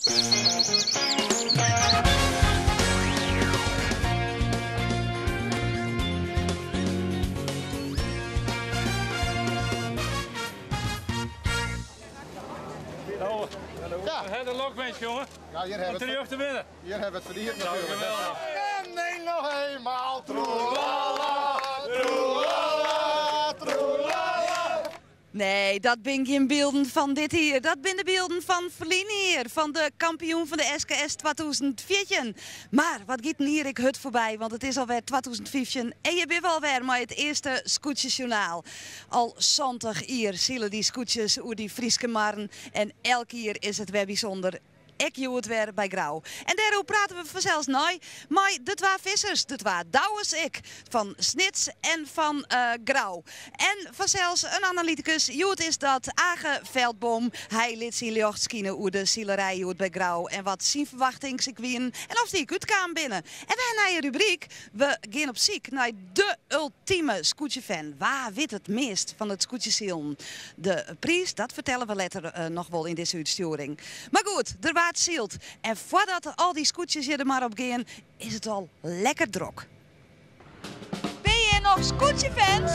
Ja. We hebben de lokwens, jongen. Ja, hier hebben we Om het, terug te winnen. hier hebben we het verdiend Nou, natuurlijk. geweldig. En nee, nog eenmaal. Troelala, troelala, troelala. Nee, dat ben geen beelden van dit hier. Dat zijn de beelden van verleden hier. Van de kampioen van de SKS 2014. Maar wat gaat hier ik hut voorbij, want het is alweer 2015. En je bent alweer met het eerste Skûtsjejournaal. Al 70 hier zielen die skûtsjes oer die Fryske marren. En elk jaar is het weer bijzonder. Ik joe het weer bij Grou. En daarover praten we vanzelfs nooit. Maar de twee vissers, de twee Douwes ik, van Snits en van Grou. En vanzelfs een analyticus, Joet is dat, Age Veldboom. Hij liet zijn jocht skienen oer de zielerij Joet bij Grou. En wat zijn verwachtings ik wien en of die ik uitkwam binnen. En wij naar je rubriek, we gaan op ziek naar de ultieme skûtsjefan. Waar wit het meest van het skûtsjesielen? De prijs, dat vertellen we later nog wel in deze uitsturing. Maar goed, er waard zielt. En voordat al die skûtsjes hier er maar op gaan, is het al lekker drok. Ben je nog skûtsjefans?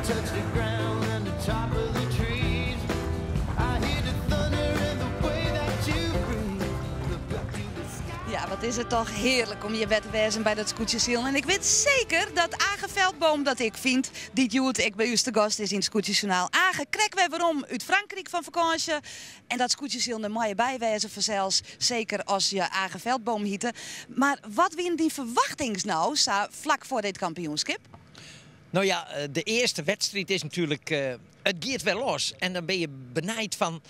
Touch the ground and the top of the trees. I hear the thunder and the way that you breathe. Look up to the sky. Ja, wat is het toch heerlijk om je wet te wezen bij dat skûtsjesielen. En ik weet zeker dat Age Veldboom dat ik vind, die Joet ik bij u te gast is in het Skûtsjejournaal. Age, krek wij waarom uit Frankrijk van vakantie. En dat skûtsjesielen er mooie bijwezen vanzelfs, zeker als je Age Veldboom hiette. Maar wat winnen die verwachtings nou, zo vlak voor dit kampioenschap? De eerste wedstrijd is natuurlijk, het gaat wel los. En dan ben je benijd van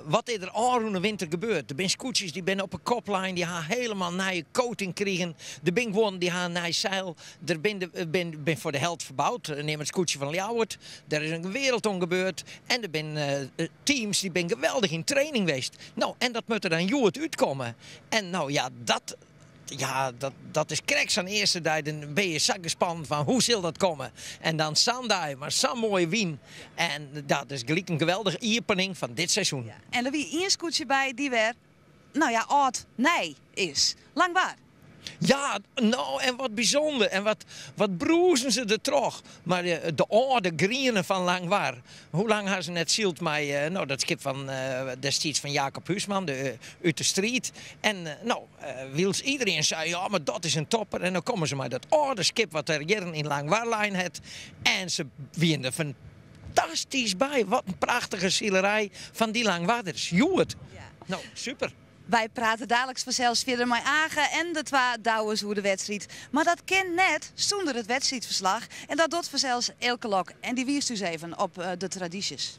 wat is er al in de winter gebeurd. Er zijn skûtsjes die zijn op een koplijn, die gaan helemaal naar je coating krijgen. Er zijn gewoon die gaan naar je zeil. Er zijn de ben, ben voor de held verbouwd. Neem het skûtsje van Ljouwert. Daar is een wereld om gebeurd. En er zijn teams die zijn geweldig in training geweest. En dat moet er dan goed uitkomen. En nou ja, dat... Ja, dat is kreks aan de eerste dag. Dan ben je zakgespannen van hoe zal dat komen. En dan Sandai, maar zo'n mooie win. En dat is gelijk een geweldige opening van dit seizoen. Ja. En er wie één skûtsje bij die weer, nou ja, oud nee is. Lang waar. Ja, en wat bijzonder. En wat broezen ze er toch. Maar de oude grienen van Langwar. Hoe lang hebben ze net zield met dat schip van destijds van Jacob Huisman, de uit de street. En wils iedereen zei, ja, maar dat is een topper. En dan komen ze maar dat oude schip wat er jaren in Langwarlijn had. En ze winnen er fantastisch bij. Wat een prachtige zielerij van die Langwarders. Joet. Super. Wij praten dadelijk vanzelfs verder met Age en de twee Douwes hoe de wedstrijd. Maar dat ken net zonder het wedstrijdverslag. En dat doet vanzelfs Eelke Lok. En die wiest dus even op de tradities.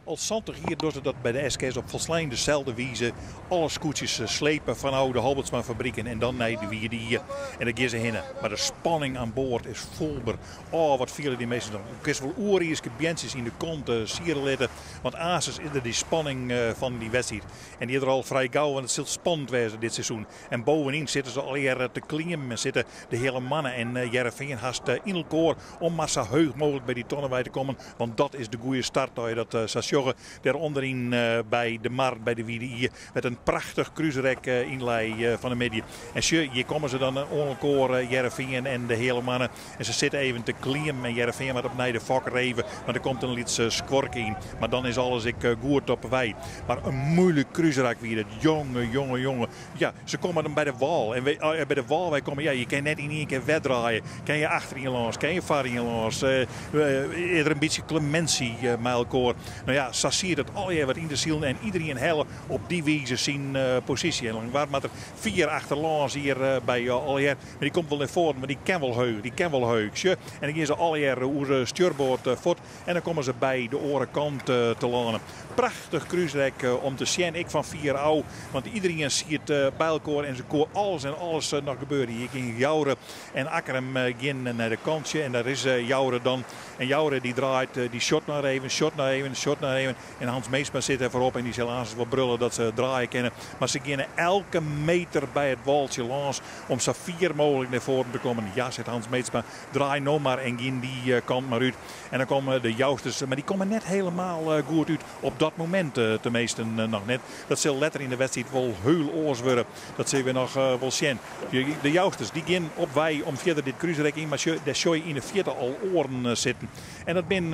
Al 70 hier doen ze dat bij de SKS op volslijn dezelfde wijze. Alle skûtsjes slepen van oude Halbertsma fabrieken en dan naar de wierde hier. En dan gaan ze heen. Maar de spanning aan boord is volber. Oh, wat vielen die mensen dan. Ik wist wel oerierske bjentjes in de kont sieren litten. Want Asus is er die spanning van die wedstrijd. En die is er al vrij gauw, want het zal spannend wezen dit seizoen. En bovenin zitten ze alweer te klimmen. Zitten de hele mannen en Hearrenfean haast in elkaar om maar zo heug mogelijk bij die tonnenwei te komen. Want dat is de goede start, dat je dat zo sjoggen. Daar onderin bij de Mar, bij de Wiede hier, met een prachtig cruiserrek inlei van de midden. En sje, hier komen ze dan onder elkaar Hearrenfean en de hele mannen. En ze zitten even te klimmen en Hearrenfean wat op naar de fok reven, want er komt een lietse skork in. Maar dan is alles ik goed op wij. Maar een moeilijk cruiserrek weer, dat jonge, jonge, jonge. Ja, ze komen dan bij de wal. En wij bij de wal, wij komen, ja, je kan net in één keer wegdraaien. Kan je achterin langs, kan je varin langs. Eerder een beetje clementie met elkaar. ja, sa siet it allegear wat yn de silen en iderien helle op dy wize syn posysje. En Langwar moat der fier achterlâns hjir by allegear. Mar dy komt wol nei foaren, want dy ken wol heech, dy ken wol heech. Sjoch, en dan gean se allegear oer stjurboard fuort en dan komme se by de oare kant te lânen. Prachtich krúsrek om te sjen, ek fan fier ôf. Want iderien siet by elkoar en se koe alles en alles noch gebeure. Hjir gyng Joure en Akkrum gjin nei de kantsje en daar is Joure dan. En Joure dy draait, dy sjot noch even, sjot noch even, sjot noch even. En Hans Meetsma sit dêr foarop en dy sil aansens wol brulle dat se draaie kinne. Mar se geane elke meter by it wâltsje lâns om sa fier mooglik nei foaren te kommen. Ja, seit Hans Meetsma, draai no mar en gean dy kant mar út. En dan komme de Jousters, mar dy komme net helemaal goed út. Op dat momint teminsten noch net. Dat sil letter yn de wedstriid wol heul oars wurde. Dat sille we noch wol sjen. De Jousters dy gean op wei om fierder dit krúsrek yn, mar sjoch, dêr sjoch je yn de fierte al oaren sitten. En dat bin,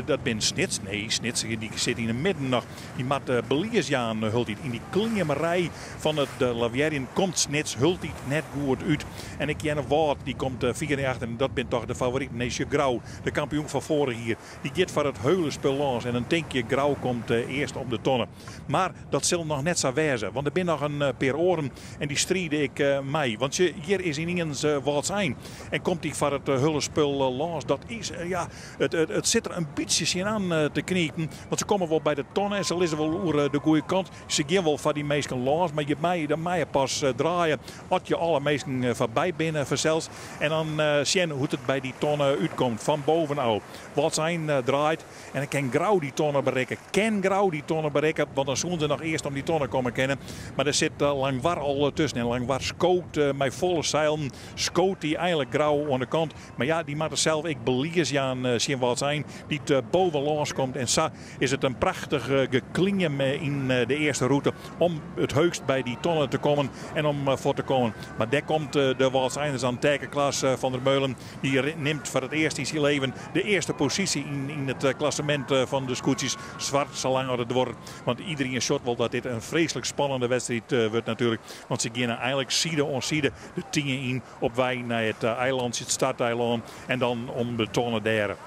dat bin Snits. Nee, Snits dy sit yn de midden noch. Dy moat belies jaan hieltyd. Yn dy klimerij fan it lavearjen komt Snits hieltyd net goed út. En ek Earnewâld dy komt fier nei achteren. Dat bin toch de favoriten. Nee, sjoch Grou, de kampioen fan foarich jier, dy giet foar it heule spul lâns. En dan tink je, Grou komt earst om de tonne. Mar dat sil noch net sa wêze, want der binne noch in pear oaren en dy stride ek mei. Want sjoch, hjir is yniens Wâldsein en komt dy foar it heule spul lâns. Dat is, ja, it, it, it sit der in bytsje tsjinoan te knipen. Want se komme wol by de tonne en se lizze wol oer de goede kant. Se gean wol foar dy minsken lâns, mar je meie, dan meie pas draaie as je alle minsken foarby binne fansels. En dan sjen hoe't it by dy tonne útkomt, fan bovenôf. Wâldsein draait. En dan kin Grou dy tonne berikke. Kin Grou dy tonne berikke, want dan soene se noch earst om dy tonne komme kinne. Mar der sit Langwar al tusken. En Langwar skoot mei folle seilen. Skoot dy einlik Grou oan de kant. Mar ja, dy moatte sels ek belies jaan tsjin Wâldsein, dy't bovenlâns komt. En sa is it in prachtich gekliem yn de earste rûte om it heechst by dy tonne te kommen en om fuort te kommen. Mar dêr komt de Wâldseiners dan, Taeke Klaas van der Meulen. Dy nimt foar it earst yn syn leven de earste posysje yn it klassemint fan de skûtsjes. Swart sa lang as it duorret. Want iderien sjocht wol dat dit in freeslik spannende wedstriid wurdt natuerlik. Want se geane einlik side oan side de tynje yn op wei nei it eilantsje, it starteilân. En dan om de tonne dêr.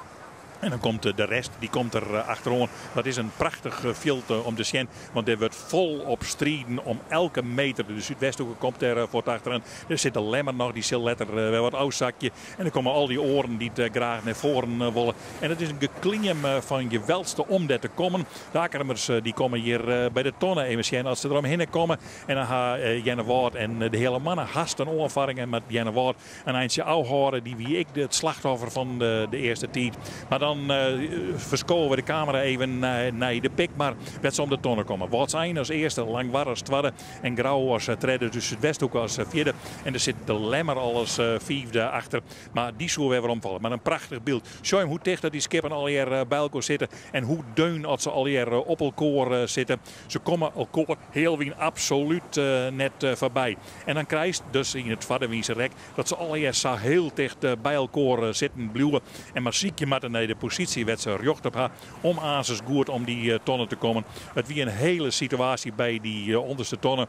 En dan komt de rest, dy komt der achteroan. Dat is in prachtich fjild om te sjen, want dêr wurdt fol op striden om elke meter. De Súdwesthoeke komt dêr fuort achteroan. Der sit de Lemmer noch, dy sil letter wer wat ôfsakje. En dan komme al dy oaren dy't graach nei foaren wolle. En it is in gekliem fan je welste om dêr te kommen. De Akkermers dy komme hjir by de tonne. Even sjen as se der omhinne komme. En dan ha Earnewâld en de Heale Moanne hast in oanfarring. En moat Earnewâld in eintsje ôfhâlde. Dy wie ek it slachtoffer fan de earste tiid. Mar dan ferskowe we de kamera even nei de Pikmar, wêr't se om de tonne komme. Wâldsein as earste, Langwar as twadde en Grou as tredde. Dus Súdwesthoeke as fjirde. En der sit de Lemmer al as fiifde achter. Mar dy soe wer weromfalle. Mar in prachtich byld. Sjoch him hoe ticht dat dy skippen allegear by elkoar sitte en hoe deun at se allegear op elkoar sitte. Se komme elkoar healwyn absolút net foarby. En dan krijst dus yn it twadde wynse rek dat se allegear sa heel ticht by elkoar sitten bliuwe en mar sykje moatte nei de posysje wêr't se rjocht op ha om aansens goed om dy tonne te kommen. It wie in hele situaasje by dy ûnderste tonne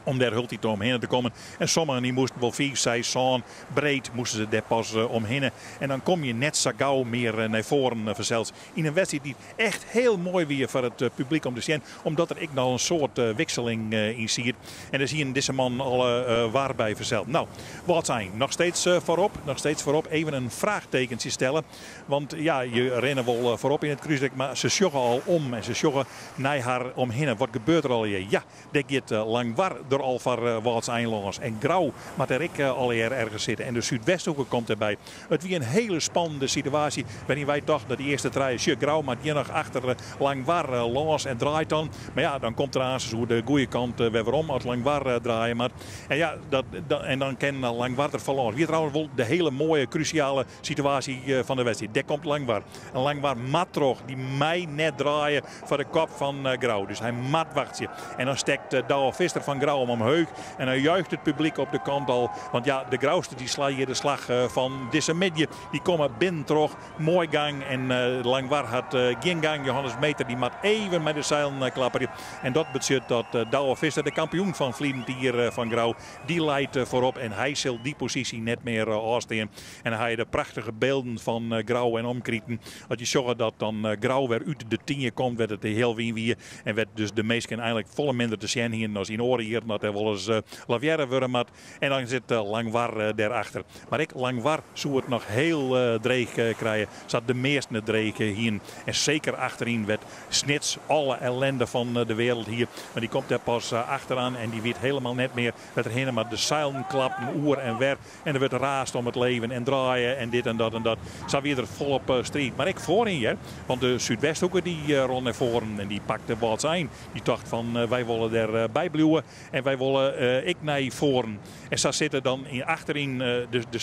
om dêr hieltyd omhinne te kommen. En sommigen dy moasten wol 5, 6, 7 breed moasten se dêr pas omhinne. En dan kom je net sa gau mear nei foaren fansels. Yn in wedstriid dy't echt heel moai wie foar it publyk om te sjen, omdat der ek noch in soad wikseling yn siet. En dêr sienen dizze mannen alle waar by fansels. Nou, Wâldsein noch steeds foarop, noch steeds foarop. Even in fraachtekentsje stelle, want ja, je rinne wol foarop yn it krúsrek, mar se sjogge al om en se sjogge nei har omhinne. Wat gebeurt der allegear? Ja, dêr giet Langwar der al foar Wâldsein lâns. En Grou moat dêr ek allegear ergens sitte. En de Súdwesthoeke komt dêrby. It wie in hele spannende situaasje wêryn wy tochten dat de earste trije, sjoch, Grou moat hjir noch achter Langwar lâns en draait dan. Mar ja, dan komt er aansens oer de goede kant wer werom as Langwar draaie moat. En ja, dat, en dan kin Langwar der foar lâns. Wie trouwens wol de hele moaie, krúsjale situaasje fan de wedstriid. Dêr komt Langwar. En Langwar moat troch. Dy mei net draaie foar de kop fan Grou. Dus hy moat wachtsje. En dan stekt Douwe Visser fan Grou Grou him omheech en dan juicht it publyk op de kant al. Want ja, de Grouster dy sla hjir de slach fan dizze middei. Dy komme binnen troch. Moai gang en Langwar hat gjin gang. Johannes Meeter dy moat even mei de seilen klapperje. En dat betsjut dat Douwe Visser, de kampioen fan ferliden jier fan Grou, dy leit foarop en hy sil dy posysje net mear ôfstean. En dan ha je de prachtige bylden fan Grou en omkriten. As je sjogge dat dan Grou wer út de tynje komt wêr't it de healwyn wie en wêr't dus de minsken einlik folle minder te sjen hienen as yn oare jierren dat der wolris lavearre wurde moat. En dan sit Langwar dêrachter. Mar ek Langwar soe it noch hiel dreech krije, sa't de measten it dreech hienen. En seker achteryn wêr't Snits alle ellende fan de wereld hie. Mar dy komt dêr pas achteroan en dy wit helemaal net mear wêr't er hinne moat. De seilen klappen oer en wer en der wurdt raasd om it leven en draaie en dit en dat en dat. Sa wie der folop striid. Mar ek foaryn hear, want de Súdwesthoeke dy rûn nei foaren en dy pakte Wâldsein. Dy tocht fan wy wolle der by bliuwe en wy wolle ek nei foaren. En sa sitte dan yn achteryn de, de,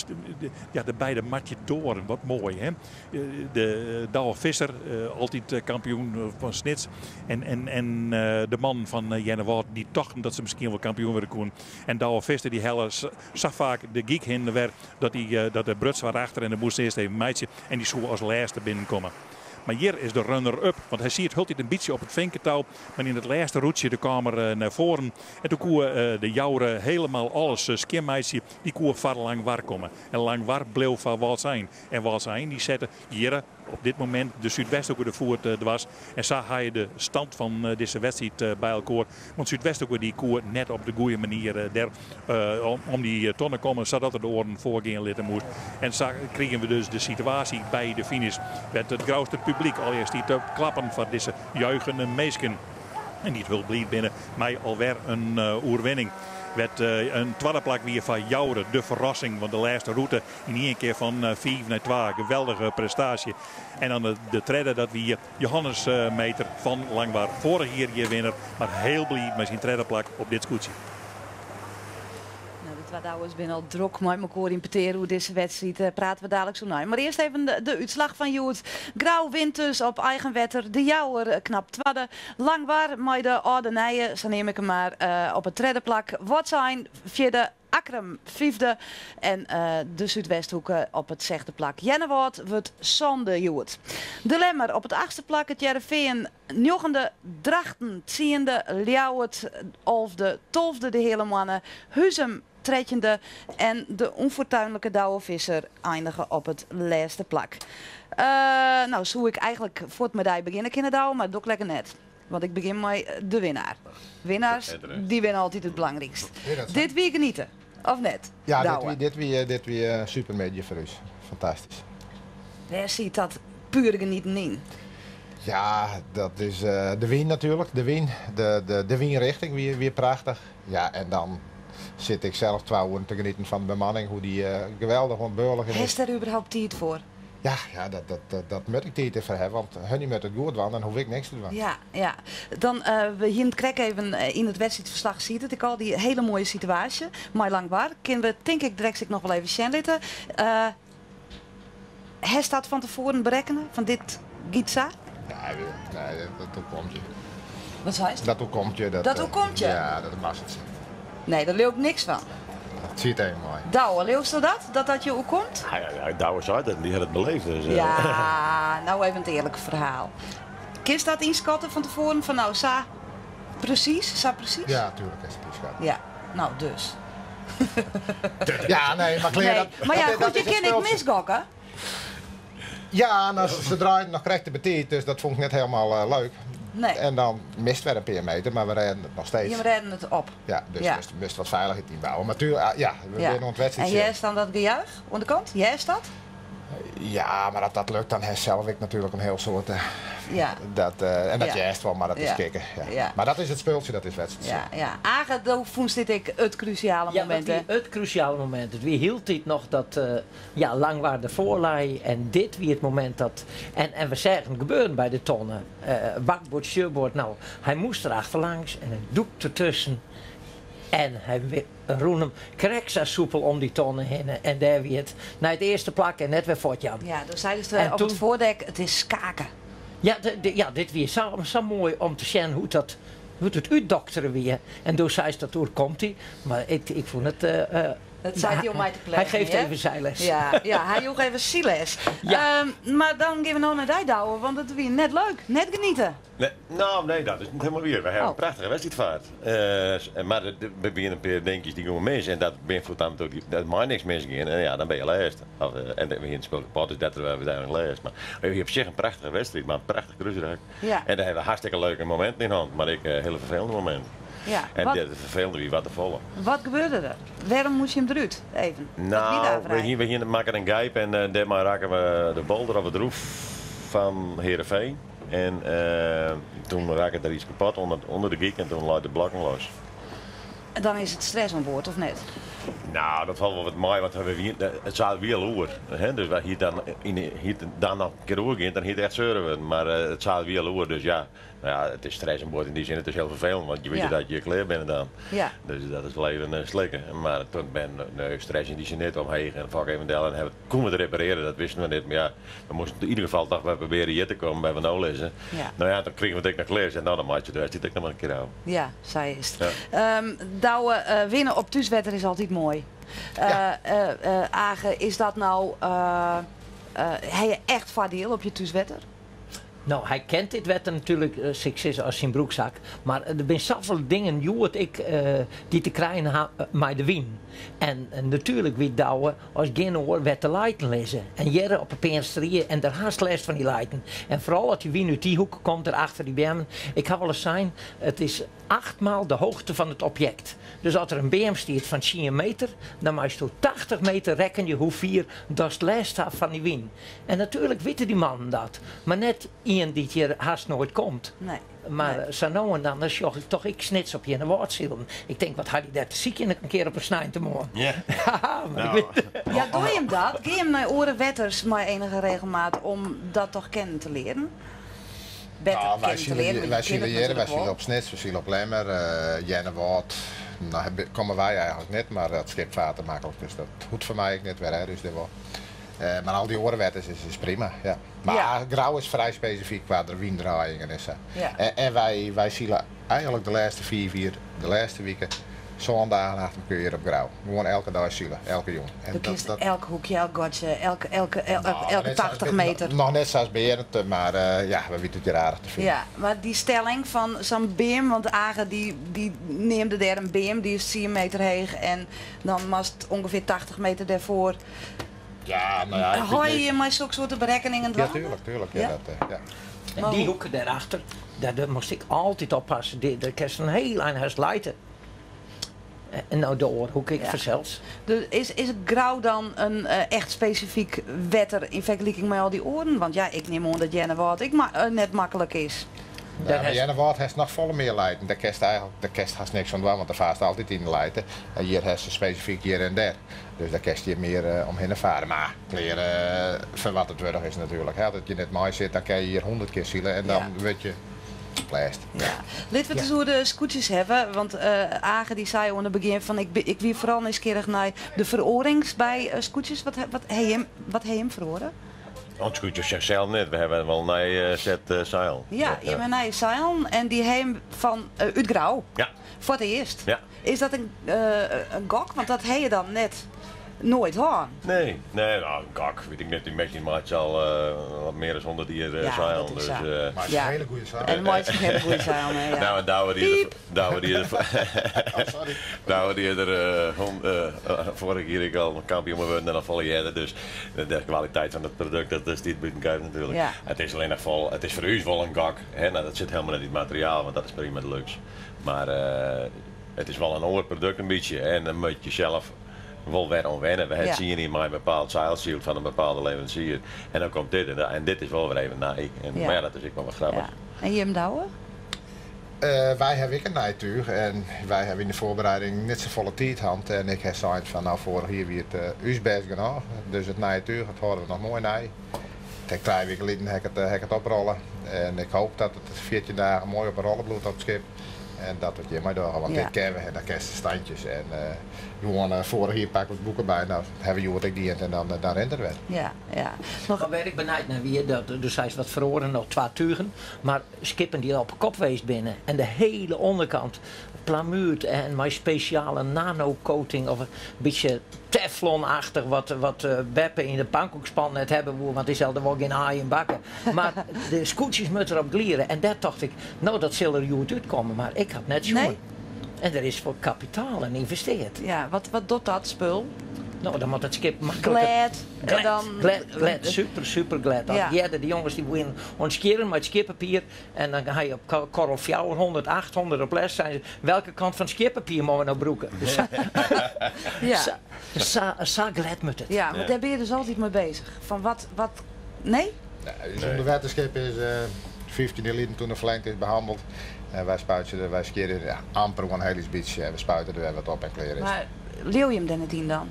ja, de beide matjedoaren. Wat moai hè. De Douwe Visser, altyd kampioen fan Snits. En, en, en de mannen fan Earnewâld dy tochten dat se miskien wol kampioen wurde koenen. En Douwe Visser dy helle sa faak de gyk hinne wer dat, dy, dat er bruts wat achter en der moast earst even meitsje. En dy soe as lêste binnenkomme. Mar hjir is de runner-up, want hy siet hieltyd in bytsje op it finketou. Mar yn it lêste rûtsje de kaam er nei foaren. En doe koe de Joure helemaal alles skjinmeitsje. Dy koe foar Langwar komme. En Langwar bleau foar Wâldsein. En Wâldsein dy sette hjir op dit momint de Súdwesthoeke de foet dwars. En sa ha je de stand fan dizze wedstriid by elkoar. Want Súdwesthoeke dy koe net op de goede manier der om dy tonne komme, sadat er de oaren foargean litte moast. En sa krigen we dus de situaasje by de finish, wêr't it Grouster publyk allegear stiet te klappen foar dizze juichende minsken. En dy't hiel bliid binne mei alwer in oerwinning. Wêr't in twadde plak wie foar Joure, de ferrassing, want de lêste rûte yn ien kear fan 5 nei 2. Geweldige prestaasje. En dan de tredde, dat wie Johannes Meeter fan Langwar. Foarich jier hjir winner, mar hiel bliid mei syn tredde plak op dit skûtsje. Nou, de twa Douwes binne al drok mei mekoar yn petear oer dizze wedstriid. Dêr prate we daliks oer nei. Mar earst even de útslach fan hjoed. Grou wint dus op eigen wetter. De Jouwer knap twadde. Langwar mei de âlde nije, sa neam ik him mar, op it tredde plak. Wâldsein fjirde. Akkrum fyfde en de Súdwesthoeke op it sechde plak. Earnewâld wurdt sânde hjoed. De Lemmer op it achtste plak, It Hearrenfean njoggende, Drachten tsiende, Ljouwert alfde, tolfde de Heale Moanne, Huzum trettjinde en de ûnfortuinlike Douwe Visser einige op it lêste plak. No soe ik eigentlik fuort mei dy begjinne kinne Douwe, mar dat doch ik lekker net. Want ik begjin mei de winnaar. Winnaars, dy binne altyd it belangrykst. Dit wie geniete, of net? Ja, dit wie, dit wie in supermiddei foar ús. Fantastysk. Wêr siet dat pure genieten yn? Ja, dat is de wyn natuerlik. De wyn, de wynrichting wie prachtich. Ja, en dan sit ik sels twa oeren te genieten fan de bemanning, hoe dy geweldich oan it beurligjen is. Hast dêr überhaupt tiid foar? Ja, ja, dat, dat, dat, dat moat ik tiid derfoar hawwe, want hunny moat it goed dwaan, dan hoech ik niks te dwaan. Ja, ja. Dan, we hienen it krekt even yn it wedstriidferslach siet it ek al, dy hiele moaie situaasje mei Langwar. Kinne we tink ik direkt ek noch wol even sjen litte. Hast dat fan tefoaren berekkene, fan dit giet sa? Nee, nee, dat oerkomt je. Wat seist? Dat oerkomt je. Dat oerkomt je? Ja, dat moat it. Nee, dêr leau ik niks fan. Dat siet even mei. Douwe, leausto dat? Dat dat je oerkomt? Ja, ja, Douwe sei dat, dy hat it beleefd. Dus, Ja, no even it earlike ferhaal. Kinst dat ynskatte fan tefoaren? Fan no, sa presys, sa presys? Ja, tuerlik kinst it ynskatte. Ja, no dus. Ja, nee, mar klear, Nee, dat, mar ja, dat, goed, dat je is it kinne ek spultsje. misgokke. Ja, no, se draaiden noch krekt te betiid, dus dat fûn ik net helemaal leuk. Nee. En dan mist wer in pear meter, mar we rêden it noch steeds. Jim rêden it op. Ja, dus Ja. moast wat feilichheid ynbouwe. Mar tuerlik, ah, ja, we Ja. binne oan it wedstriid En sjen. hearst dan dat gejuich oan de kant? Hearst dat? Ja, mar as dat lukt, dan hast sels ek natuerlik in hiel soad. Ja. Dat, en dat Ja. hearst wol, mar dat is Ja. kikke. Ja. Ja. Mar dat is it spultsje, dat is wedstriid. Ja, ja. Age, do fûnst dit ek it krúsjale Ja, momint, dat hè? wie it krúsjale momint. It wie hieltyd noch dat ja, Langwar derfoar lei en dit wie it momint dat. En, en we seagen it gebeuren by de tonne. Bakboard, stuurboard, no, hy moast der achterlangs en hy dûkte dertusken. En hy rûn him krekt sa soepel om dy tonne hinne en dêr wie it nei it earste plak en net wer fuortjaan. Ja, do seidest En op toen- it foardek, it is skake. Ja, ja, dit wie sa, sa moai om te sjen hoe't dat. Hoe't it útdoktere wie. En doe seist dat oerkomt dy, mar ik, ik fûn it. Dat seit hy om my te Hy pleagen, geeft hear. even zijles. Ja, ja, hy joech even syles. Ja. Mar dan gean we no nei dy, Douwe, want it wie net leuk. Net geniete. Nee, no, nee, dat is net hielendal wier. Wy hawwe in Oh. prachtige wedstriid faard. Mar der wiene in pear dinkjes dy gongen mis en dat bin fuortan natuerlik, dat mei niks misgean en ja, dan binne je lêste. Of, en we hiene it spul kapot, dus dêrtroch waarden we úteinlik lêst. Mar we hiene op sich in prachtige wedstriid, mar in prachtich krúsrak. Ja. En dêr hawwe we hartstikke leuke mominten yn hân, mar ek hiele ferfelende mominten. Ja, En wat, it ferfelende wie wat te folle. wat gebeurde der? Wêrom moast je him derút? Even. Wat wie Nou, daar we vrij? hiene makken in gijp en dêrmei rakken we de bolder of it roef fan Heerenveen. En toen rakke der iets kapot ûnder de gyk en toen lei de blokken los. En dan is it stress oan board, of net? Nou, dat falt wol wat mei, want we wiene, it seil wie al oer. Hè? Dus wy hie dan, yn, hie it dan noch in kear oergean, dan hie it echt seuren wurden. Mar it seil wie al oer, dus ja, nou ja, it is stress oan board yn dy sin, it is hiel ferfelend, want je witte Ja. dat je klear binne dan. Ja. Dus dat is wol even slikken. Mar toen ben, nee, stress yn dy sin net omheech en fok even del en hawwe, koene we it reparearje, dat wisten we net. Mar ja, we moasten yn ieder gefal toch wer probearje hjir te kommen, wêr't we no lizze. Ja. No ja, dan krigen we it ek noch klear en dan meitsje we de wedstriid ek noch mar in kear ôf. Ja, sa is it. Ja. Douwe, winne op thúswetter is altyd moai. Ja. Age, is dat no, ha je echt foardiel op je thúswetter? No, hy kent dit wetter natuerlik, sil ik sizze, as syn broekzak. Mar der binne safolle dingen hjoed ek dy't te krijen ha mei de wyn. En natuerlik wit Douwe as gjin oar wêr't de leiten lizze. En hjir op 'e Peansterie en dêr hast lêst fan dy leiten. En foaral as dy wyn út dy hoeke komt, dêr achter dy beammen. Ik ha wolris sein, it is achtmaal de hoogte fan it objekt. Dus as der in beam stiet fan tsien meter, dan meisto 80 meter rekkenje hoe fier datst lêst hast fan dy wyn. En natuerlik witte dy mannen dat, mar net ien dy't hjir hast noait komt. Nee. Mar Nee. sa no en dan, dan sjoch ik toch ek Snits op Earnewâldsilen. Ik tink, wat ha dy dêr te sykjen in kear op in sneintemoarn? Ja. Haha, mar ik Nou. wit Ja, doe je hem dat? Gean je hem nei oare wetters mei enige regelmaat om dat toch kennen te learen? Better Nou, wij kennen te leren, zien want wij je zien kent het hier, wij natuurlijk zien wel. op Snits, we zien op Lemmer, Earnewâld. Nou, komen wij eigenlijk net, maar dat schip vaart te makkelijk, dus dat hoeft voor mij ook net weer, hè, dus dat wel. Maar al die oare wetters is prima, ja. Maar Ja. Grou is vrij specifiek qua de winddraaiingen en zo. Ja. En wij zien eigenlijk de laatste 4, de laatste weken, zondagen achter elkaar hier op Grou. Gewoon elke dag zielen, elke jong. En Du kinst elk hoekje, elk gatsje, Nou, elke net zoals 80 meter. Nog net zoals Berend, maar ja, we weten het hier aardig te vinden. Ja, maar die stelling van zo'n beam, want Age die neemde daar een beam, die is 4 meter heeg en dan mast ongeveer 80 meter daarvoor. Ja, nou ja, ik weet Hou niet. je maar zulke soorten berekeningen Ja, dwaan? tuurlijk, tuurlijk. Ja, Ja? dat, ja. En Maar die hoe- hoeken daarachter, daar moest ik altijd oppassen. Daar kerst een heel eind huis leiden. En nou de oorhoek ik Ja. vanzelfs. Dus is het Grou dan een echt specifiek wetter in vergelijking met al die oren? Want ja, ik neem aan dat Earnewâld ik net makkelijk is. Ja, Daar maar heeft- Earnewâld heeft nog volle meer leiden. Daar kerst eigenlijk, daar kerst haast niks van doen, want daar vaart altijd in de leiden. En hier heeft ze specifiek hier en daar. Dus daar kerst je meer omheen varen. Maar kleren voor wat het wurg is natuurlijk. Hè. Dat je net mooi zit, dan kan je hier 100 keer zielen en dan Ja. word je pleist. Ja. Laten we het eens over de scootjes hebben. Want Age die zei aan het begin van ik wie vooral nieuwsgierig naar de verorings bij scootjes. Wat he hem veroren? Want scootjes zichzelf net. We hebben wel een nieuwe set zeil. Ja, je hebt een nieuwe zeil en die heem van uit Grou. Ja. Voor het eerst. Ja. Is dat een gok? Want dat he je dan net nooit hoor. Nee, nee, nou, een gok, weet ik net. Die Mackie maakt al wat meer dan 100 jaar Ja, zeil. dat is Dus, zo. Maar het is Ja. een hele goede zeil. En mooi is een hele goede zeil, nee, ja. Nou, en daar die Piep. daar die er, Oh, sorry. daar die er vorig jaar ik al kampioen geworden en dan volle jaren. Dus de kwaliteit van het product, dat is niet buiten kijf natuurlijk. Ja. Het is alleen nog vol, het is voor u wel een gok. Hè? Nou, dat zit helemaal niet in het materiaal, want dat is prima deluxe. Maar het is wel een ander product een beetje. En dan moet je zelf wel weer aan wennen. We Ja. zien hier maar een bepaald zeilziel van een bepaalde leverancier. En dan komt dit en dit is wel weer even naai. En, Ja. Maar ja, dat is ook wel wat grappig. Ja. En Jim Douwe? Wij hebben ook een nijtuur en wij hebben in de voorbereiding net zo volle tijd gehad. En ik heb gezegd van nou vorig jaar wie het us best genoeg. Dus het nijtuur, dat houden we nog mooi nij. Ik 3 weken geleden heb ik het oprollen. En ik hoop dat het 14 dagen mooi op een rollen bloedt op het schip. En dat wat hjirmei dogge, want dit kinne we en dan kinst de standjes en gewoan foarich jier pakke we it boek derby, no hawwe we hjoed ek dien en dan dan rint it wer. Ja, ja. Noch wêr't ik benijd nei wie, dat do seist wat feroaren noch twa tugen, mar skippen dy't al op 'e kop west binne en de hele ûnderkant plamuerd en mei spesjale nanocoating of in bytsje teflonachtich wat wat beppe yn de pankoekspan net hawwe woe, want dy sil der wol gjin aai yn bakke. Mar de skûtsjes moatte derop gliere en dêr tocht ik, no dat sil der hjoed útkomme, mar ik ha it net sjoen. Nee. En der is foar kapitalen ynvesteard. Ja, wat wat docht dat spul? No, dan moat it skip makliker. Glêd. En Glêd, dan. glêd, glêd, super, super glêd. Dat Ja. hearde de jonges dy wienen oan it skjirren mei it skjirpapier en dan ha je op korrel 400, 800 op lêst, seinen se, welke kant fan it skjirpapier moatte we no brûke? Sa, Ja. sa, sa, sa glêd moat it. Ja, mar dêr binne je dus altyd mei bezich. Fan wat, wat, nee? Nee, ús ûnderwetterskip is 15 jier lyn toen er ferlingd is behanneld. En wy spuitsje der, wy skjirre ja, amper oan in hiel lyts bytsje en we spuite der wer wat op en klear is it. Mar leau je him dêr net yn dan?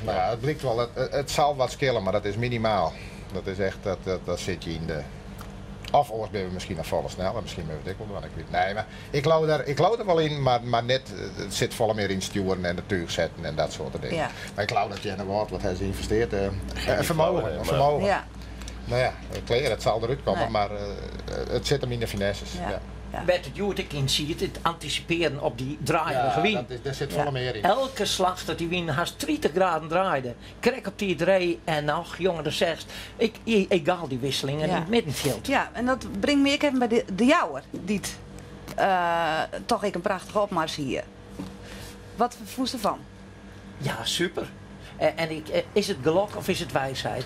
No ja, it blykt wol, it sil wat skille, mar dat is minimaal. Dat is echt, dat, dat sit je yn de. Of oars binne we miskien noch folle sneller, miskien moatte we it ek wol dwaan, ik wit. Nee, mar ik leau der, ik leau der wol yn, mar, mar net, it sit folle mear yn stjoeren en it túch setten en dat soarte dingen. Ja. Mar ik leau dat Earnewâld, wat ha se ynvesteard, Geen fermogen, flauw, maar- fermogen. Ja. No ja, klear, it sil derút komme, Nee. mar it sit him yn de finesses. Ja. Ja. Ja. Wêr't it hjoed ek yn siet, it antisipearjen op dy draaierige Ja, wyn. dat is, dêr sit folle mear yn. Elke slach dat dy wyn hast 30 graden draaide, krekt op tiid ree en och jonge, do seachst, ik, egaal dy wisselingen Ja. yn it middenfjild. Ja, en dat bringt my ek even by de, de Jouwer, dy't toch ek in prachtige opmars hie. Wat fûnst derfan? Ja, super. En ik, is it gelok of is it wiisheid?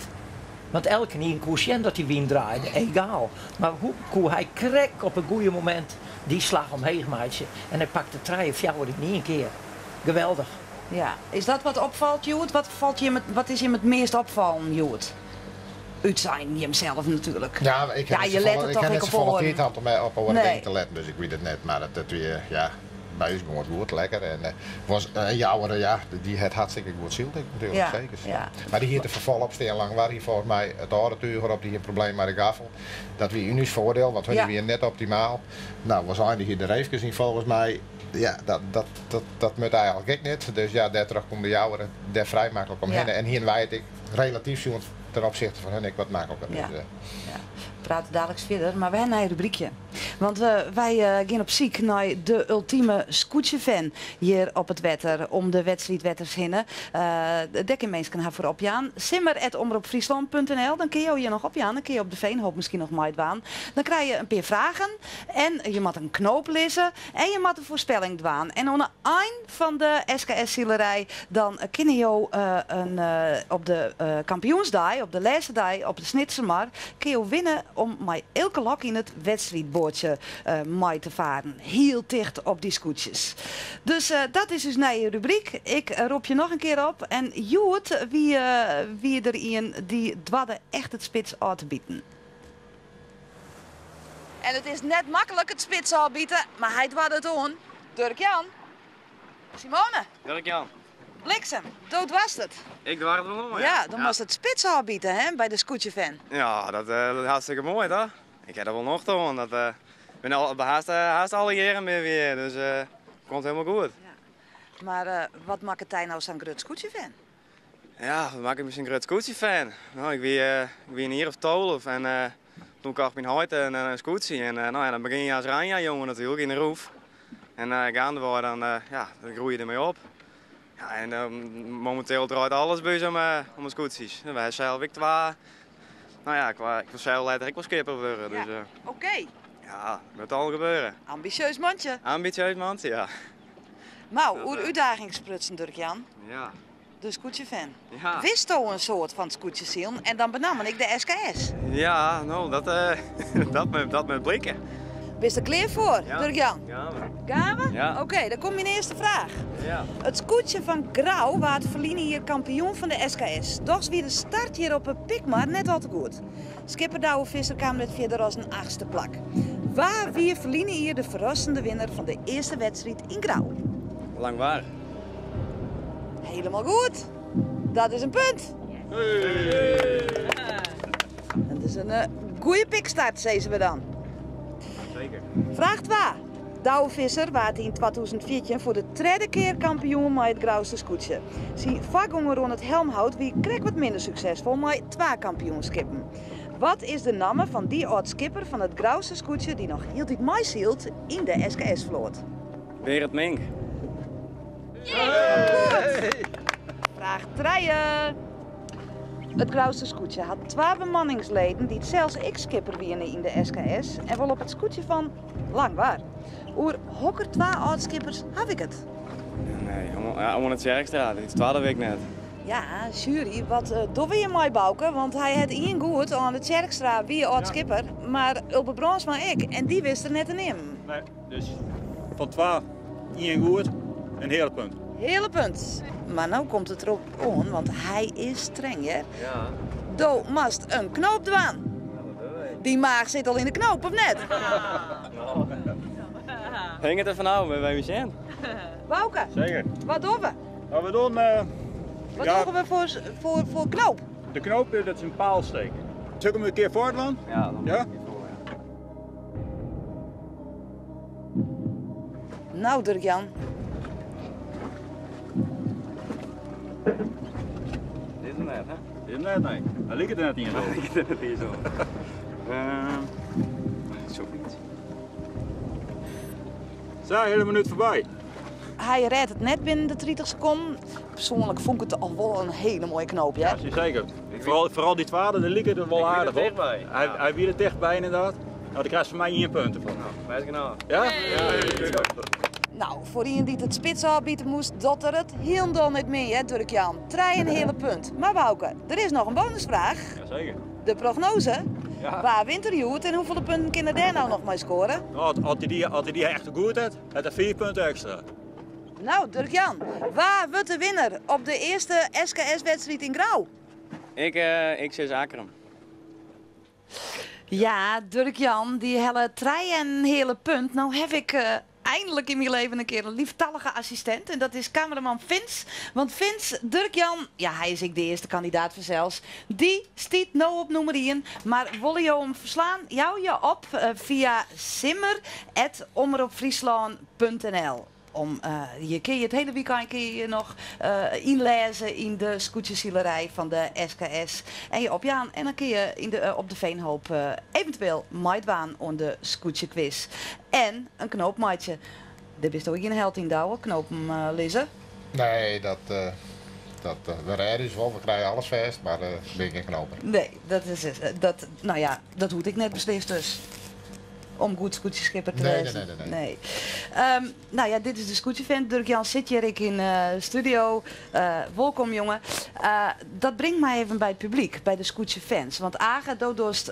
Want elkenien koe sjen dat dy wyn draaide, egaal. Mar hoe koe hy krekt op it goede momint dy slach omheech meitsje? En hy pakte trije, fjouwer yn ien kear. Geweldich. Ja, is dat wat opfalt hjoed? Wat, falt jim it, wat is jim it meast opfallen hjoed? Útsein jimsels natuerlik. Ja, ik ha Ja, net je safolle, lette ik toch ha net ek op safolle oaren. tiid hân om op oare Nee. dingen te letten, dus ik wit it net. Mar it, it wie, ja, by ús gewoan goed, lekker. En was Jouwer, ja, dy hat hartstikke goed syld ek natuerlik, Ja, seker. ja. Mar dy hie te ferfal op stean Langwar hie folgens my it âlde túch op, dy hie in probleem mei de gaffel. Dat wie yn ús foardiel, want hun Ja. wiene net optimaal. No, was ein hie de reefkes yn folgens my. Ja, dat, dat, dat, dat moat eigenlik ek net. Dus ja, dêrtroch koe de Jouwer dêr frij maklik omhinne. Ja. En hiene wy it ek relatyf sjoen ten opsichte fan hun ek wat makliker. Ja. Dus, Ja. We prate daliks fierder, mar we ha in nij rubrykje. Want wy gean op syk nei de ultieme skûtsjefan hjir op it wetter om de wedstriidwetters hinne. Dêr kinne minsken har foar opjaan. Simmer@omropfryslan.nl, dan kinne jo je noch opjaan. Dan kinne je op de Veenhoop miskien noch meidwaan. Dan krije je in pear fragen en je moatte in knoop lizze en je moatte in foarspelling dwaan. En oan de ein fan de SKS-silerij dan kinne jo in, op de kampioensdei, op de lêste dei op de Snitsermar, kinne jo winne om mei Eelke Lok yn it wedstriidboatsje mei te faren. Hiel ticht op dy skûtsjes. Dus dat is ús nije rubryk. Ik rop je noch in kear op. En hjoed wie, wie der ien dy doarde echt it spits ôf te biten. En it is net maklik it spits ôfbite, mar hy doarde it oan. Durk Jan. Simone. Durk Jan. Bliksem, do doarst it. Ik doar it wol oan, ja. Ja, dan moatst it spits ôfbite, hè, by de skûtsjefan. Ja, dat, dat is hartstikke moai, toch? Ik ha der wol nocht oan. Dat bin al haast, haast alle jierren mear weer, dus komt hielendal goed. Ja. Mar wat makket dy no sa'n grut skûtsjefan? Ja, wat makket my sa'n grut skûtsjefan? No, ik wie, ik wie in jier of 12 en toen kocht myn heit in skûtsje. En no ja, dan begjin je as ranja-jonge natuerlik yn de roef. En gaandewei dan, ja, dan groei je dermei op. Ja, en mominteel draait alles by ús om, om de skûtsjes. Wy ha sels ek twa. No ja, ik, ik wil sels letter ek wol skipper wurde. Dus, Ja. Oké, ja, dat moat al gebeuren. ambitieus mantsje. Ambitieus mantsje, ja. Nou, Dat, oer útdagings sprutsen, Durk Jan. Ja. De skûtsjefan. Ja. Witsto in soad fan skûtsjesilen en dan benammen ek de SKS? Ja, no, dat, dat, dat moat bliken. Bist der klear foar, Ja. Durk Jan? Ja. Gaan we? Ja. Oké, dan komt myn earste fraach. Ja. It skûtsje fan Grou waard ferline jier kampioen fan de SKS. Dochs wie de start hjir op 'e Pikmar net al te goed. Skipper Douwe Visser kaam net fierder as in achtste plak. Wa wie ferline jier de ferrassende winner fan de earste wedstriid yn Grou? Langwar. Helemaal goed. Dat is in punt. Dat is in goede pikstart, sizze we dan. Zeker. Fraach 2. Douwe Visser waard yn 2014 foar de tredde kear kampioen mei it Grouster skûtsje. Syn foargonger oan it helmhout wie krekt wat minder suksesfol mei twa kampioenskippen. Wat is de namme fan dy âld-skipper fan it Grouster skûtsje dy't noch hieltyd meisylt yn de SKS-float? Berend Mink. Goed! Fraach trije. It Grouster skûtsje hat twa bemanningsleden dy't sels ek skipper wiene yn de SKS en wol op it skûtsje fan Langwar. Oer hokker twa âld-skippers haw ik it? Nee, Oane Tjerkstra, dy twadde wit ik net. Ja, sjuery, wat dogge we hjir mei Bauke? Want hy hat ien goed, Oane Tjerkstra wie âld-skipper, mar Ulbe Brânsma ek en dy wist er net te neamen. Nee, dus fan twa ien goed, in heale punt. Heale punt. Mar no komt it derop oan, want hy is streng, hear. Ja. Do moatst in knoop dwaan. Dyn maach sit al yn de knoop, of net? Hinget der fanôf, we even sjen. Bauke, Zeker. wat dogge we? Nou, we doen... Wat ja, dogge we foar, foar, foar knoop? De knoop, dat is in paalsteek. Sil ik him in kear foardwaan? Ja, dan Ja? Nou, Dirk-Jan. Dit is hem net, hè? Dit is hem net, nee. Hy liket der net ien op. Hy liket der net ien op. Zo iets. Sa, hele minuut foarby. Hy rêdt it net binnen de 30 sekonden. Persoanlik fûn ik it al wol in hiele moaie knoop, hear. Ja, zeker. Foaral, foaral dy twadde, dêr like it wol aardich op. Hy, hy wie der tichtby ynderdaad. No, dêr krijst fan my ien punt derfoar. No, bêst genôch. Ja? No, foar ien dy't it spits ôfbite moast, docht er it hielendal net min, hear, Durk-Jan. Trije en in heale punt. Mar Bauke, der is noch in bonusfraach. Jazeker. De prognose. Ja. Wa wint der hjoed en hoefolle punten kin er dêr no noch mei skoare? No, as hy dy, as hy dy echt goed hat, hat er fiif punten ekstra. No, Durk-Jan, wa wurdt de winner op de earste SKS-wedstriid yn Grou? Ik, eh, ik sis Akkrum. Ja, Durk-Jan, dy helle trije en in heale punt. No haw ik einlik yn myn leven in kear in lieftallige assistint en dat is kameraman Vince. Want Vince, Durk-Jan, ja hy is ek de earste kandidaat fansels, dy stiet no op nûmer ien. Mar wolle jo him ferslaan, jou je op fia simmer@omropfryslân.nl. Om, je kinne je it hiele wykein kinne je noch ynlêze yn de skûtsjesilerij fan de SKS en je opjaan. En dan kinne je yn de, op de Veenhoop eventueel meidwaan oan de skûtsjekwis. En in knoop meitsje. Dêr bist ek gjin held yn, Douwe, knopen lizze. Nee, dat, dat, we rêde ús wol, we krije alles fêst, mar bin gjin knoper. Nee, dat is, dat, no ja, dat hoecht ek net beslist dus. Om goed skûtsjeskipper te Nee, wêzen. nee, nee, nee, nee. Nee. Nou ja, dit is de skûtsjefan. Durk Jan sit hjir ek yn de studio. Wolkom, jonge. Dat bringt my even by it publyk, by de skûtsjefans. Want Age, do dochst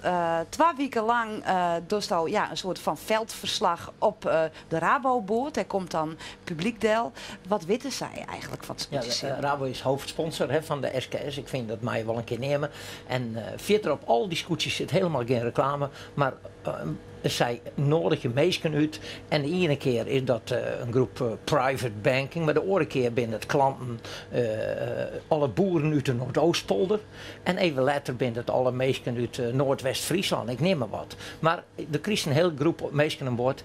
twa wiken lang dochsto, ja, in soart fan feldferslach op de Raboboat. Dêr komt dan publyk del. Wat witte sy eigentlik fan it Ja, skûtsjesilen? Rabo is hoofdsponsor, hè, fan de SKS. Ik fyn dat meie wol in kear neame. En fierder op al dy skûtsjes sit hielendal gjin reklame. Mar sy noadigje minsken út en de iene kear is dat in groep private banking, mar de oare kear binne it klanten, alle boeren út de Noordoostpolder. En even letter binne it alle minsken út Noardwest-Fryslân, ik neam mar wat. Mar der krijst in hiele groep minsken oan board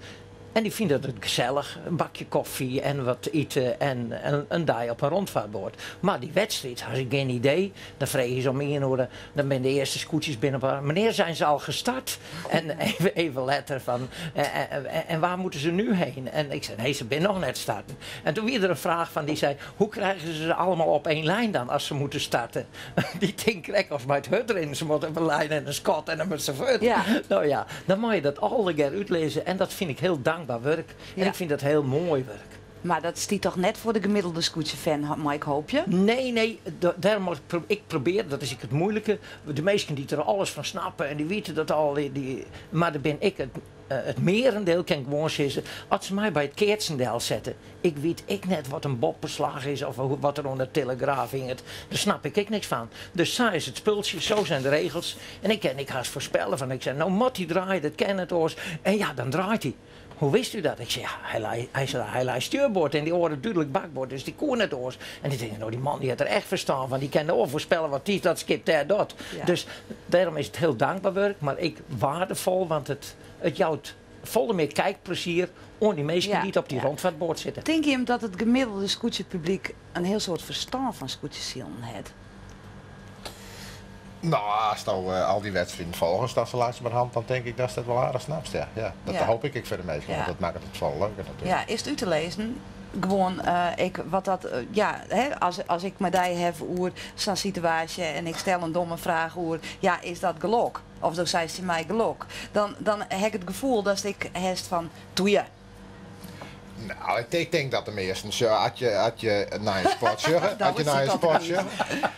en dy fine it gesellich, in bakje kofje en wat ite en in dei op in rondvaartboat. Mar dy wedstriid ha se gjin idee. Dan freegje se om ien oere, dan binne de earste skûtsjes binnen op menear zijn ze al gestart? En even, even letter fan, en waar moeten ze nu heen? En ik sei, nee, se binne noch net starten. En doe wie der in fraach fan dy sei, hoe krijgen ze ze allemaal op één lijn dan as se moeten starten? Dy tinkt krekt as mei it hurdrinnen, se moatte op in lijn en in skot en dan moatte se fuort. No ja, dan meie je dat allegear útlizze en dat fyn ik hiel dankber wurk. En ik fyn dat hiel moai wurk. Mar dat stiet toch net foar de gemiddelde skûtsjefan, mei ik hoopje? Nee, nee, dêrom ik probearje, dat is ek it muoilike, de minsken dy't der alles fan snappe en dy witte dat al, dy, mar der bin ek it, it mearendeel kin ik gewoan sizze, as se my by it keatsen delsette, ik wit ek net wat in boppeslach is of wat der oan de telegraaf hinget, dêr snap ik ek niks fan. Dus sa is it spultsje, so zijn de regels. En ik kin ek hast foarspelle fan, ik sei, no moat hy draaie, dat kin net oars. En ja, dan draait hy. Hoe wist u dat? Ik sei, ja, hy lei, hy sei, hy lei stuurboard en dy oare dúdlik bakboard, dus dy koe net oars. En dy tinkt, no dy man dy hat der echt ferstân fan, dy kin no foarspelle wat dy dat skip dêr docht. Dus dêrom is it hiel dankber wurk, mar ek waardefol, want it, it jout folle mear kijkplezier oan dy minsken Ja, dy't op dy ja. rondvaartboat sitte. Tinke jim dat it gemiddelde skûtsjepublyk in hiel soad ferstân fan skûtsjesilen hat? No, asto al dy wedstriden folgest, dan sa langsumerhand, dan tink ik datst dat wol aardich snapst, ja. Ja, dat Ja. hoopje ik ek foar de minsken, Ja. want dat makket it folle leuker natuerlik. Ja, is it út te lizzen? Gewoan, ik, wat dat, ja, hè, as ik mei dy haw oer sa'n situaasje en ik stel in domme fraach oer, ja, is dat gelok? Of do seist tsjin my gelok. Dan, dan ha ik it gefoel datst ek hast fan, toe je. No, ik tink dat de measten, sjoch, as je nei in sport sjogge, Dan as je is nei it in sport altyd. sjogge,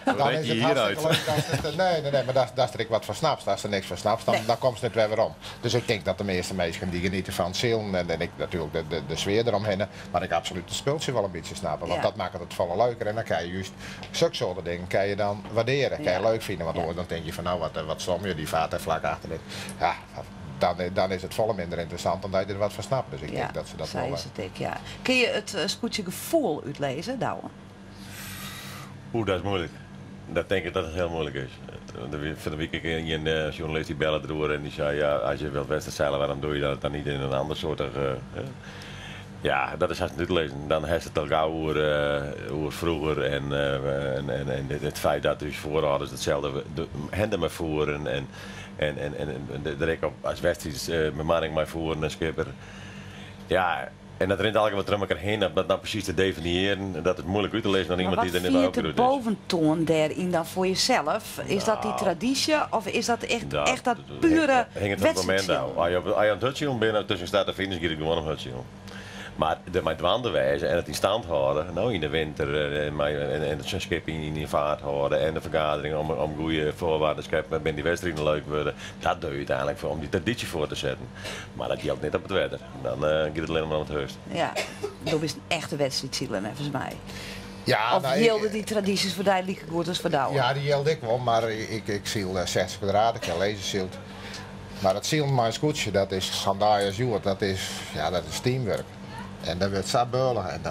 dan rek is je it hartstikke hieruit. leuk datst it, nee, nee, nee, mar datst der ek wat fan snapst. Ast der niks fan snapst, dan, Nee. dan komst net wer werom. Dus ik tink dat de measte minsken dy geniete fan it silen en ek natuerlik de sfear deromhinne, mar ek absolút it spultsje wol in bytsje snappe, want Ja. dat makket it folle leuker en dan kinne je just sokke soarte dingen kinne je dan waardearje, kinne je Ja. leuk fine, want Ja. oars dan tink je fan no, wat stom je, dy faart dêr flak achter dit. Ja, dan is it folle minder ynteressant omdat je der wat fan snappe. Dus ik Ja, tink dat se dat sa wol, is it ek, ja. Kinne je it skûtsjegefoel útlizze, Douwe? Oeh, dat is muoilik. Dat tink ik dat it hiel muoilik is. Fan de wike ek in sjoernalist dy belle deroer en dy sei, ja, as je wilt wedstriidseilen, waarom doe je dat dan niet in een ander soort, hè? Ja, dat is hast net út te lizzen. Dan hast it al gau oer froeger en it feit dat ús foarâlders itselde hinde mei foeren en der ek op as wedstriidbemanning mei foeren en skipper. Ja, en dat rint allegear wat troch elkoar hinne, om dat no presys te definiëren, dat is muoilik út te lizzen oan Mar iemand wat dy't der net mei fiert de opgroeid is. boventoan dêryn dan foar jesels? Is dat dy No. tradysje of is dat echt, Dat echt dat pure hinget fan it momint wedstriidsilen? ôf. As je oan it hurdsilen binne, tusken start en finish, giet it gewoan om hurdsilen. Mar der mei dwaande wêze en it yn stand hâlde, no yn de winter en it skip yn de faart hâlde en de fergadering om goede foarwaarden te skeppen, binne dy wedstriden leuk wurde, dat doe je úteinlik foar om dy tradysje foar te setten. Mar dat jildt net op it wetter. Dan giet it allinne mar om it hurdst. Ja, do bist in echte wedstriidsiler, neffens my. Ja, Of no, ik- jilde dy tradysjes foar dy like goed as foar Douwe? Ja, dy jilde ek wol, mar ik syl 60 kwadraat, ik ha lasersyld. Mar it silen mei in skûtsje, dat is sa'n dei as hjoed, ja, dat is teamwork. En dat wurdt sa beulich en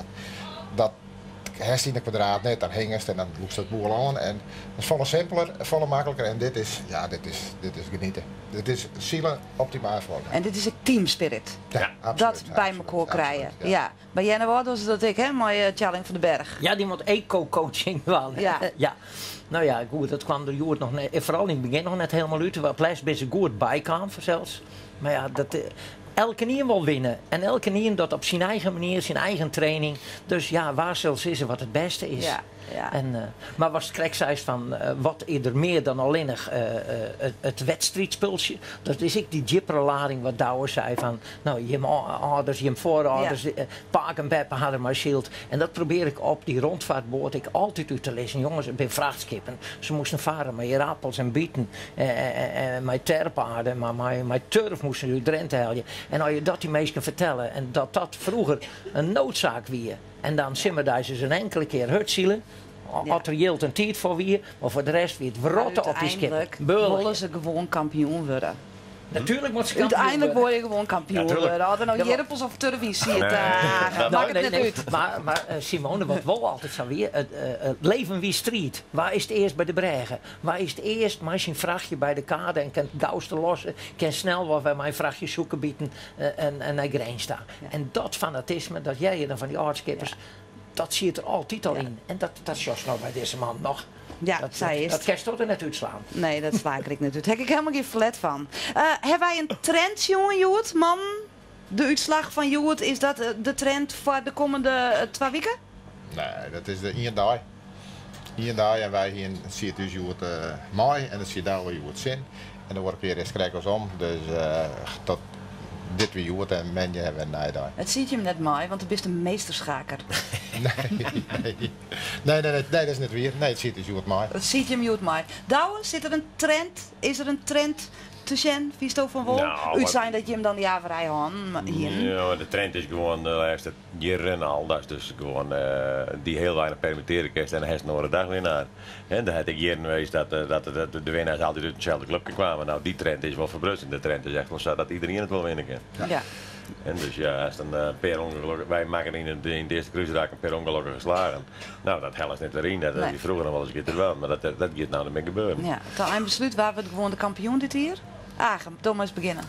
dat hast yn de kwadraat net, dan hingest en dan lûkst it boel oan. En it is folle simpeler, folle makliker en ja, dit is geniete. Dit is silen optimaal foar my. En dit is ek teamspirit. Ja, absoluut, Dat by absoluut, elkoar krije. absoluut, ja. Ja. By Earnewâld dogge se dat ek, hè, mei Tjalling van den Berg. Ja, dy moat eco-coaching dwaan. Ja. Ja. No ja, goed, dat kaam der hjoed noch net, foaral yn it begjin noch net hielendal út. Op lêst binne se goed bykaam fansels. Mar ja, dat, elkenien wol winne. En elkenien dat op syn eigen manier, syn eigen training. Dus ja, wa sil sizze wat it bêste is? Ja, ja. En, mar watst krekt seist fan, wat is der mear dan allinnich it wedstriidspultsje? Dat is ek dy djippere lading wat Douwe sei fan, no, jim âlders, jim foarâlders, pake en beppe ha der mei syld. En dat probearje ik op dy rondvaartboat ek altyd út te lizzen. Jonges, it binne frachtskippen. Se moasten farre mei ierdappels en bieten, mei terpaarde, mar mei turf moasten se út Drinte helje. En as je dat dy minsken fertelle en dat dat froeger in noodzaak wie. En dan simmerdeis ris in inkelde kear hurdsile, as der jild en tiid foar wie, mar foar de rest wie it wrotte op dy skippen. Uiteindelijk Beulich. wolle se gewoan kampioen wurde. Natuerlik moat se kampioen Uiteindelijk wurde. wol je gewoan kampioen Ja, tuerlik. wurde. As der no Ja, mar- ierdappels of turf yn sit, Nee. makket Nou, it nee, net nee. út. Mar Simone, wat wol altyd sa wie, it leven wie striid. Wa is it earst by de brêge? Wa is it earst mei syn frachtje by de kade en kin it gauste losse, kin snel wol wer mei in frachtje sûkerbiten en nei Grins ta. En dat fanatisme, dat hear je dan fan dy âldskippers, dat siet der altyd al yn. En dat sjochst no by dizze man noch. Ja, Dat sa is dat it. kinst der net útslaan. Nee, dat sla ik net út. Ha ik hielendal gjin ferlet fan. Hawwe wy in trend sjoen, hjoed, man? De útslach fan hjoed, is dat de trend foar de kommende 2 wiken? Nee, dat is de ien dei. Ien dei en wy hiene, it siet ús hjoed mei en it siet Douwe hjoed tsjin. En dan wurdt ik wer earst krekt as om. Dus dat, dit wie hjoed en moandei hawwe we in nije dei. It siet jim net mei, want do bist in meesterschaker. Nee, nee. Nee, nee, nee, nee, dat is net wier. Nee, it siet ús hjoed mei. It siet jim hjoed mei. Douwe, sit der in trend? Is der in trend te sjen? Witsto fan wol? Nou, Út sein dat jim dan de averij hân hienen. Ja, de trend is gewoan de lêste jierren al. Dat is dus gewoan dy hiel weinich permittearje kinst en dan hast in oare dei winnaar. En dan hat ek jierren west dat de winnaars altyd út itselde klupke kwamen. No, dy trend is wol ferbrutsen. De trend is echt wol sa dat iderien it wol winne kin. Ja. En dus ja, as in pear ûngelokken, wy makken yn de earste krúsraak in pear ûngelokkige slagen. No, dat hellest net wer yn. Dat Nee. wie froeger noch wol ris kear te dwaan, mar dat giet no net mear gebeuren. Ja, ta ein beslút, wa wurdt gewoan de kampioen dit jier? Age, do meist begjinne.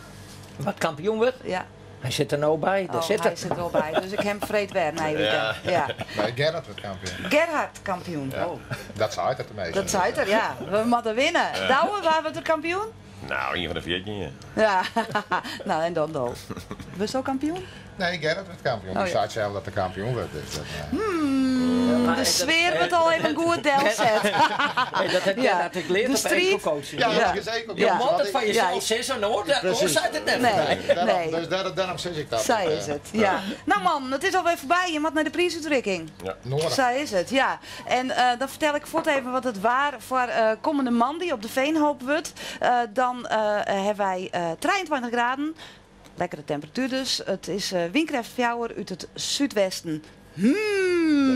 Wat kampioen wurdt? Ja. Hy sit der no by. Dêr Oh, sit hy er. sit der al by. Dus ik ha him freed wer nije wike. Ja. Nee, Gerhard wurdt kampioen. Gerhard kampioen. Ja. Dat seit er teminsten. Dat seit er, ja. We moatte winne. Douwe, wa wurdt der kampioen? Nou, ien fan de 14, ja. Ja, nou en dan do. Wurdsto kampioen? Nee, Gerrit wurdt kampioen. Oh, Die ja. seit sels dat er kampioen wurdt. Dus dat, De sfear wurdt al even goed delset. Hey, dat hat Ja. Gerhard ek leard De op striid. eco-coaching. Ja, Ja. dat is eco Je Ja. moet het van jezelf zeggen, hoor. Dat Precies. zei het net. Nee. Daarom, Nee. Dus daarom zeg ik dat. Zij is het, ja. Nou man, het is alweer voorbij. Je moet naar de prijsuitreiking. Nodig. Zij is het, ja. En dan vertel ik voort even wat het waar voor komende man die op de Veenhoop wordt. Dan hebben wij 23 graden. Lekkere temperatuur dus. Het is windkracht 4 uit het zuidwesten.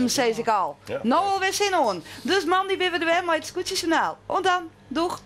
Zei ik al. Ja. Nou alweer zin in. Dus man, die ben we er weer met het Skûtsjejoernaal. En dan, doeg.